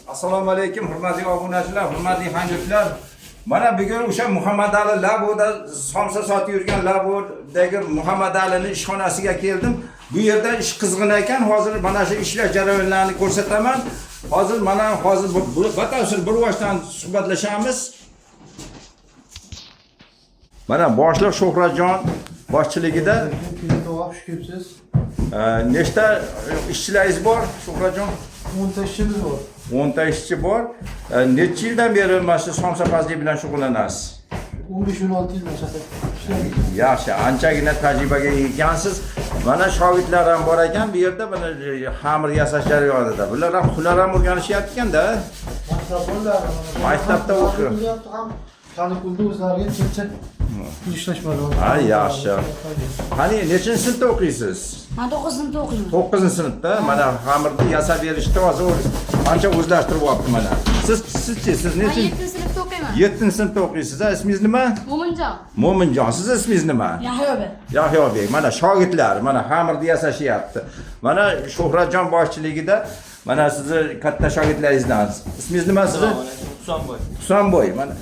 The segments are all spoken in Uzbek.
Assalomu alaykum, hurmatli obunachilar, hurmatli hamyurtlar. Mana bugun o'sha Muhammad Ali Laboda somsa sotib yurgan Labodagi Muhammad Alini ishxonasiga keldim. Bu yerda ish qizg'in ekan. Hozir mana shu ishlash jarayonlarini ko'rsataman. Hozir mana hozir batafsil bir boshdan suhbatlashamiz. Mana boshliq Shuhratjon boshchiligida. Xush kelibsiz. Nechta ishchilaringiz bor, Shuhratjon? 10 ta ishchimiz bor. 10 ta ishchi bor. Necha yildan beri mana shu somsapazlik bilan shug'ullanasiz? 15-16 yil masalan ishlaymiz. Yaxshi, anchagina tajribaga ega ekansiz. Mana shogirdlar ham bor ekan bu yerda, mana xamir yasash jarayonida. Bular ham hunar ham o'rganishyapti ekanda. Maktab bo'lalari mana. Maktabda o'qir. Ham Qanikulda o'zlariga chincha ishlashmadi. Ha, yaxshi. Qani, nechinchi sinfda o'qiysiz? Man 9 sinfda o'qiyman. 9-sinfda. Mana xamirni yasab berishni hozir ancha o'zlashtirib olibdi mana. Sizchi, siz Men nechinchi? 7 sinfda o'qiyman. 7-sinfda o'qiysiz, ha? Ismingiz nima? Mo'minjon. Mo'minjon. Siz ismingiz nima? Yahyobek. Yahyobek. Mana shogirdlar mana xamirni yasashyapti. Mana Shuhratjon boshchiligida mana sizni katta shogirdlaringizdan. Ismingiz nima sizni? Husanboy. Husanboy. Mana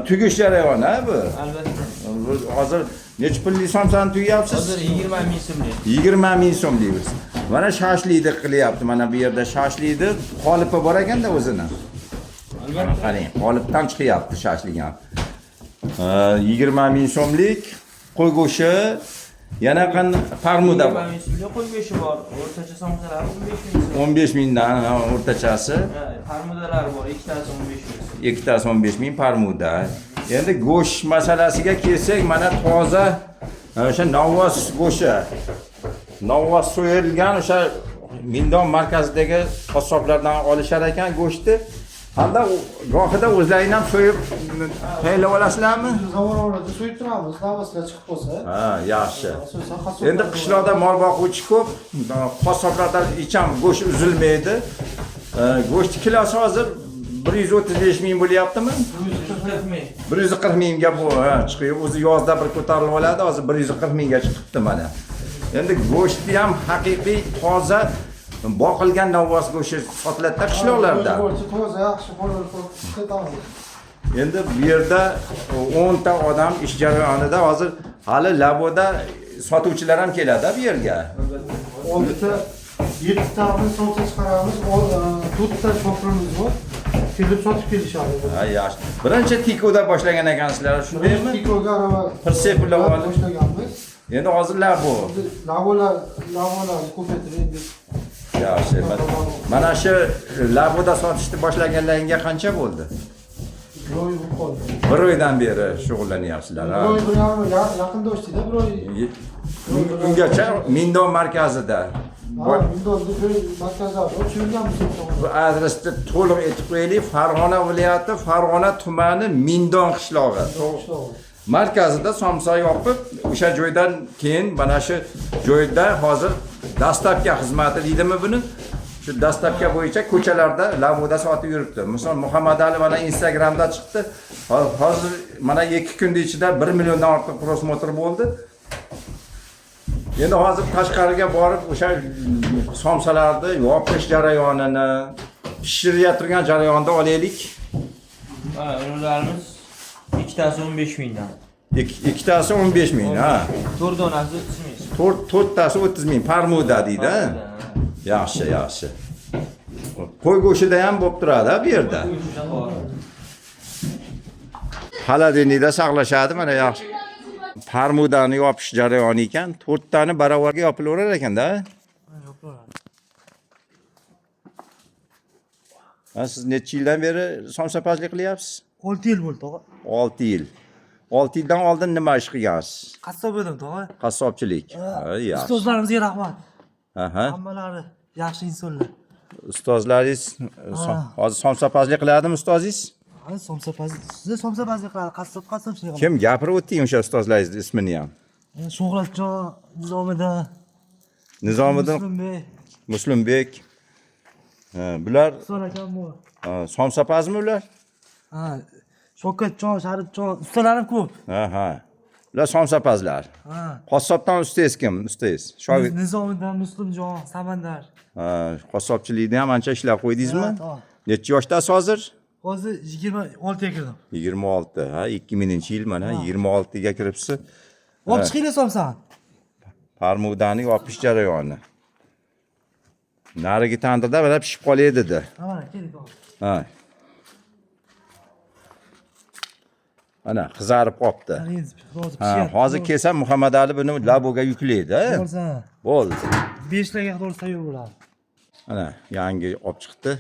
tugish jarayoni, ha, bu. Albatta. Bu hozir necha pullik somsani tugayapsiz? Hozir 20 ming so'mlik. 20 ming so'mlik. Mana shashlikni qilyapti. Mana bu yerda shashlikni qolipi bor ekanda o'zini. Albatta. Qarang, qolipdan chiqyapti shashlik ham. 20 ming so'mlik qo'y go'shti, yana parmuda 20 bor. ming so'mlik qo'y go'shti bor. O'rtacha somsalari 15 ming so'm. 15 mingdan, ha, o'rtachasi. Ha, parmudalari bor, ikkitasi 15 ming so'm. Ikkitasi 15 ming parmuda. Endi go'sht masalasiga kelsak, mana toza o'sha novvos go'shti. Novvos so'yilgan o'sha Mindon markazidagi qassoblardan olishar ekan go'shtni. Hamda gohida o'zlaring ham so'yib tayyorlab olasizlarmi? Zavod orada so'yib turamiz, navbatlar chiqib qolsa. Ha, yaxshi. Asosan qassoblar. Endi qishloqda mol boquvchi ko'p, qassoblardan hech ham go'sht uzilmaydi. Go'sht kilosi hozir 135 ming bo'lyaptimi? 140 ming. 140 mingga bu, ha, chiqib, o'zi yozda bir ko'tarilib oladi, hozir 140 mingga chiqibdi mana. Endi go'shtni ham haqiqiy toza boqilgan novvos go'shti sotiladida qishloqlarda. Go'shti toza, yaxshi qo'llar qo'yib ishlatamiz. Endi bu yerda 10 ta odam ish jarayonida hozir hali Laboda sotuvchilar ham keladi bu yerga. Albatta. 6 ta 7 ta somsa chiqaramiz, 4 ta shofirimiz bor. Kelib sotib kelishadi. Ha, yaxshi. Birinchi Tikoda boshlagan ekansizlar, shundaymi? Tikoga arava Prinseplar olib. boshlaganmiz. Endi hozir Labo. Endi lavolarni ko'paytirib endi. Yaxshi. Mana shu Laboda sotishni boshlaganlaringga qancha bo'ldi? Bir oy bo'lib qoldi. Bir oydan beri shug'ullanyapsizlar, ha? Bir oy, bir yarim oy yaqinda ochdikda bir oy. Ungacha Mindon markazida. Ha, Windows'da bir markazlar bor, tushirganmiz. Bu adresni to'liq aytib qo'yaylik. Farg'ona viloyati, Farg'ona tumani, Mindon qishlog'i. Markazida somsa yopib, o'sha joydan keyin mana shu joyda hozir dastlabki xizmati deydimi buni? Shu dastlabki bo'yicha ko'chalarda Laboda sotib yuribdi. Misol Muhammad Ali mana Instagramda chiqdi. Hozir mana 2 kunda ichida 1 milliondan ortiq просмотр bo'ldi. Endi hozir tashqariga borib o'sha somsalarni yopish jarayonini, pishirilayotgan jarayonda olaylik. Mana ularimiz ikkitasi 15 mingdan. Ikkitasi 15 ming, ha. 4 donasi 30 ming so'm. To'rttasi 30 ming parmuda deydi, ha. Yaxshi, yaxshi. Qo'y go'shtida ham bo'lib turadi, ha, bu yerda. Go'shti bor. Холодильник da saqlashadi, mana yaxshi. Parmudani yopish jarayoni ekan. To'rttani baravarga yopilaverar ekanda. Ha, siz necha yildan beri somsapazlik qilyapsiz? 6 yil bo'ldi, tog'a. 6 yil. 6 yildan oldin nima ish qilgansiz? Qassob edim, tog'a. Qassobchilik. Ha, yaxshi. Ustozlarimizga rahmat. Aha. Hammalari yaxshi insonlar. Ustozlaringiz hozir somsapazlik qiladimi ustozingiz? Ha, somsapaz, sizni somsapazlik qiladi, qassob qassobchilik qiladi. Kim gapirib o'ting o'sha ustozlaringizni ismini ham. Shuhratjon, Nizomiddin, Nizomiddin Muslimbek, Muslimbek. Ha, bular Husan akam bor. ha, somsapazmi ular? Ha, Shavkatjon, Sharifjon, ustalarim ko'p. Ha, ha. Ular somsapazlar. Ha. Qassobdan ustangiz kim? Ustangiz. Shogird. Nizomiddin, Muslimjon, Samandar. Ha, qassobchilikda ham ancha ishlab qo'ydingizmi? Ha, tog'a. Necha yoshdasiz hozir? Hozir 26 ga kirdim. 26, ha, 2000-yil mana 26 ga kiribsiz. Olib chiqinglar somsani. Parmudani yopish jarayoni. Narigi tandirda mana pishib qolay dedi. Ha, mana keling tog'a. Ha. Ana qizarib qopti. Mana endi hozir Ha, pishyapti. hozir kelsa Muhammad Ali buni laboga yuklaydi. Ha? Bo'lsa, Bo'ldi. 5 larga to'g'ri tayyor bo'ladi. Ana yangi olib chiqdi.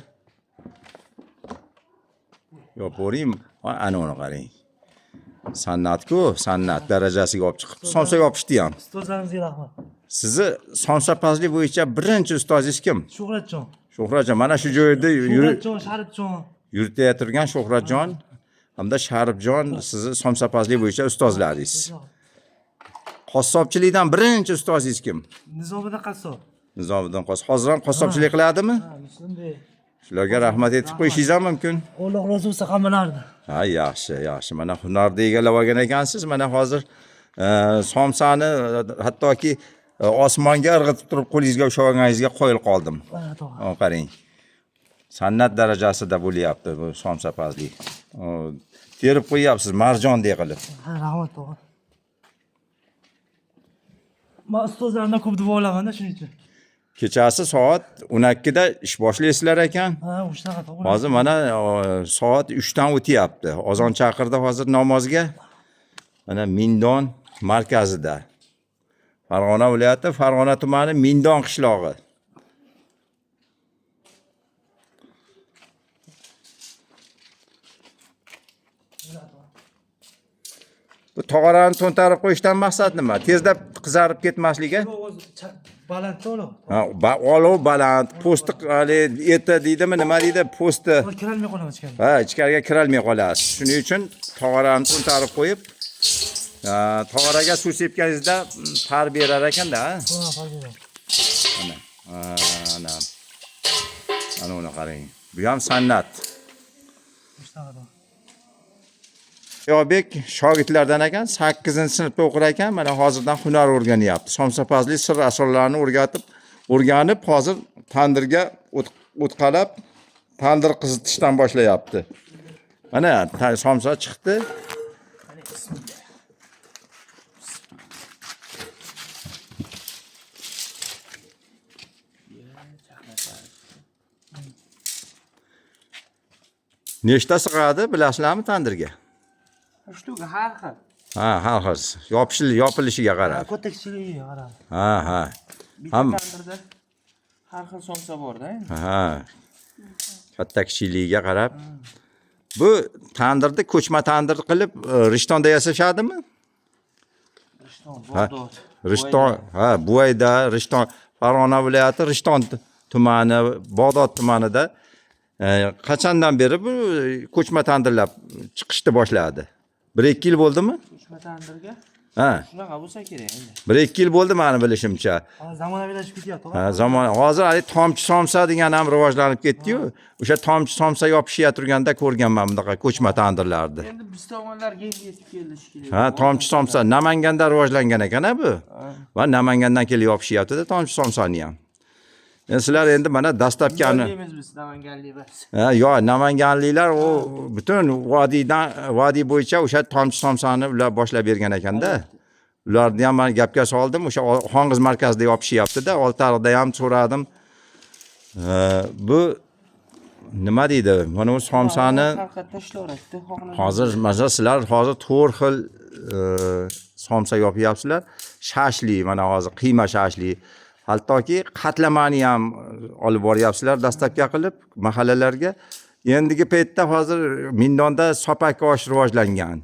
Yo'q, ko'ring, ha, ana uni qarang. San'at-ku, san'at darajasiga olib chiqib, somsa yopishdi ham. Ustozlarimizga rahmat. Sizni somsapazlik bo'yicha birinchi ustozingiz kim? Shuhratjon. Shuhratjon, mana shu joyda Shuhratjon, Sharifjon. yuritayotgan Shuhratjon hamda Sharifjon sizni somsapazlik bo'yicha ustozlaringiz. Qassobchilikdan birinchi ustozingiz kim? Nizomiddin qassob. Nizomiddin Qos. Hozir ham qassobchilik qiladimi? Ha, shunday. Shularga rahmat aytib qo'yishingiz ham mumkin. Alloh rozi bo'lsin hammalarni. Ha, yaxshi, yaxshi. Mana hunarni egallab olgan ekansiz. Mana hozir somsani hattoki osmonga irg'itib turib qo'lingizga ushlab olganingizga qoyil qoldim. Mana tog'a. O, qarang. San'at darajasida bo'lyapti bu somsapazlik. O, terib qo'yyapsiz marjondek qilib. Ha, rahmat tog'a. Men ustozlarimdan ko'p duo olaman-da shuning uchun. Kechasi soat 12 da ish boshlaysizlar ekan. Ha, shunaqa tog'a. Hozir mana soat 3 dan o'tyapti. Ozon chaqirdi hozir namozga. Mana Mindon markazida. Farg'ona viloyati, Farg'ona tumani, Mindon qishlog'i. Bu tog'orani to'ntarib qo'yishdan maqsad nima? Tezda qizarib ketmasligi? Baland olov. Ha, olov baland, po'sti haligi eti deydimi, nima deydi? Po'sti. Kirolmay qolaman ichkariga. Ha, ichkariga kirolmay qolasiz. Shuning uchun tog'orani to'ntarib qo'yib, tog'oraga suv sepganingizda par berar ekanda, ha? Ha, farqi yo'q. Ana, ana. Ana uni qarang. Bu ham san'at. Shunaqa tog'a. Yobek shogirdlardan ekan, 8-sinfda o'qir ekan, mana hozirdan hunar o'rganyapti. Somsapazlik sir asrorlarini o'rganib hozir tandirga o'tqalab tandir qizitishdan boshlayapti. Mana somsa chiqdi. Nechta sig'adi bilasizlarmi tandirga? Shtuka har xil. Ha, har xil. Yopilishiga qarab. Katta kichikligiga qarab. Ha, ha. Bitta tandirda har xil somsa borda endi. Ha. Katta kichikligiga qarab. Bu tandirni ko'chma tandir qilib Rishtonda yasashadimi? Rishton, Bog'dod. Rishton, ha, Buvayda, Rishton, Farg'ona viloyati Rishton tumani, Bog'dod tumanida qachondan beri bu ko'chma tandirlar chiqishni boshladi? 1-2 yil bo'ldimi? Ko'chma tandirga Ha, shunaqa bo'lsa kerak endi. 1-2 yil bo'ldi mani bilishimcha. Ha, zamonaviylashib ketyapti tog'a. Ha, zamon hozir haligi tomchi somsa degan ham rivojlanib ketdi-yu. O'sha tomchi somsa yopishib turganda ko'rganman bunaqa ko'chma tandirlarni. Endi biz tomonlarga endi yetib keldi shekilli. Ha, tomchi somsa Namanganda rivojlangan ekan a bu. Va Namangandan kelib yopishyapti-da tomchi somsani ham. Endi sizlar endi mana dastlabkani Deymiz biz namanganlik bas. Ha, yo, namanganliklar u butun vodiydan vodiy bo'yicha o'sha tomchi somsani ular boshlab bergan ekanda. Ularni ham man gapga soldim, o'sha Xongiz markazida yopishyapti-da, Oltiariqda ham so'radim. Bu nima deydi? Mana bu somsani Har ishlayveradi, xohlagan. hozir masalan sizlar hozir to'rt xil somsa yopyapsizlar. Shashli, mana hozir qiyma shashli. Hattoki qatlamani ham olib boryapsizlar dastlabki qilib mahallalarga. Endigi paytda hozir Mindonda sopaki osh rivojlangan.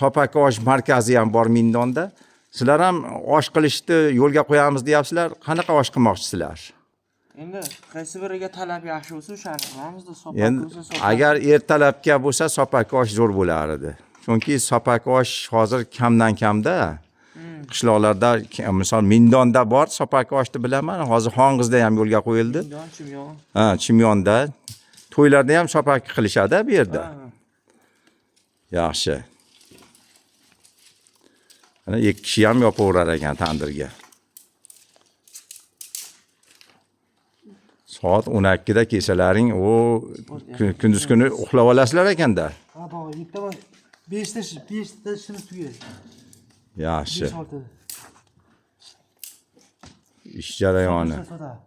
Sopaki osh markazi ham bor Mindonda. Sizlar ham osh qilishni yo'lga qo'yamiz deyapsizlar. Qanaqa osh qilmoqchisizlar? Endi qaysi biriga talab yaxshi bo'lsa o'shani qilamizda, sopak Endi bo'lsa sopak. agar ertalabga bo'lsa sopaki osh zo'r bo'lar edi. Chunki sopaki osh hozir kamdan kamda. Qishloqlarda misol Mindonda bor sopaki oshni bilaman. Hozir Xong'izda ham yo'lga qo'yildi. Mindon, Chimyon. Ha, Chimyonda to'ylarda ham sopaki qilishadi bu yerda. Ha. Yaxshi. Mana ikki kishi ham yopaverar ekan tandirga. Soat 12 da kelsalaring, u kunduz kuni uxlab olasizlar ekanda. Ha, tog'a, yettida, 5ta, 5ta ishimiz tugaydi. Yaxshi. 5-6da. Ish jarayoni. Sotadi.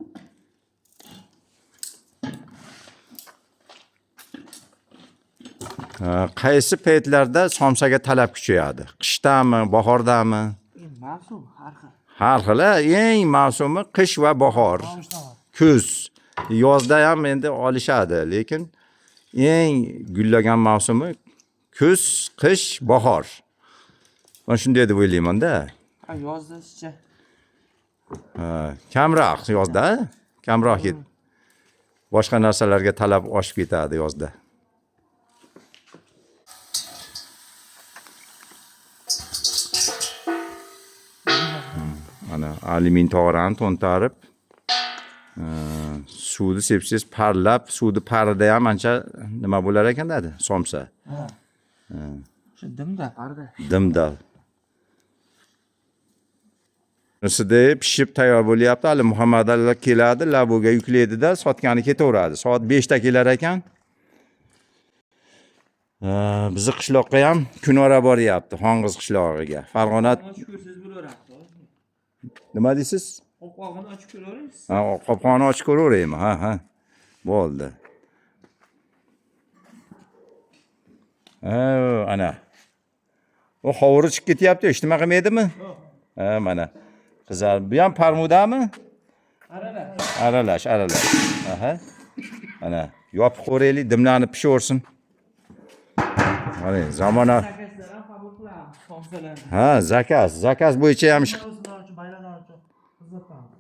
Ha, qaysi paytlarda somsaga talab kuchayadi? Qishdami, bahordami? Mavsum har xil. Har xil, eng mavsumi qish va bahor. Kuz. Yozda ham endi olishadi, lekin eng gullagan mavsumi kuz, qish, bahor. Men shunday deb o'ylayman-da. Ha, yozda ishchi. Ha, kamroq yozda, kamroq boshqa narsalarga talab oshib ketadi yozda. Ana alyumin tog'orani to'ntarib, suvni sepsangiz parlab, suvni parida ham ancha nima bo'lar ekan dedi, somsa. Shu dimda parda. Dimda. Nisida pishib tayyor bo'lyapti. Hali Muhammad Ali keladi, laboga yuklaydi-da, sotgani ketaveradi. Soat 5 da kelar ekan. Bizni qishloqqa ham kunora boryapti, Xongiz qishlog'iga. Farg'ona Ochib ko'rsangiz bo'laveradi. nima deysiz? Qopqog'ini ochib ko'raverasiz. Ha, qopqog'ini ochib ko'raveraymi? Ha, ha. Bo'ldi. Ha, ana. U hovuri chiqib ketyapti, hech nima qilmaydimi? Ha, mana. Qizar. Bu ham parmudami? Aralash. Aralash, aralash. Aha. Ana, yopib ko'raylik, dimlanib pishaversin. Mana zamona. Zakazlar ham qabul qilamiz, somsalarni. Ha, zakaz, zakaz bo'yicha ham ish. Marosimlar uchun, bayramlar uchun xizmat qilamiz.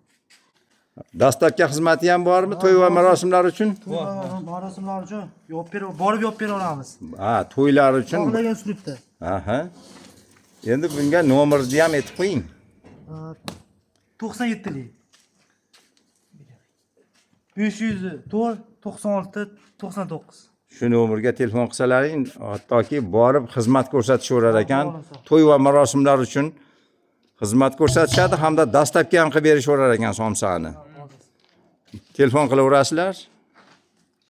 Dastlabki xizmati ham bormi to'y va marosimlar uchun? To'y marosimlar uchun yopib berib, borib yopib bera olamiz. Ha, to'ylar uchun. Xohlagan uslubda. Aha. Endi bunga nomerni ham aytib qo'ying. 97lik. 504 96 99. Shu nomerga telefon qilsalaring, hattoki borib xizmat ko'rsatishaverar ekan. To'y va marosimlar uchun xizmat ko'rsatishadi hamda dastlabki ham qilib berishaverar ekan somsani. Telefon qilaverasizlar.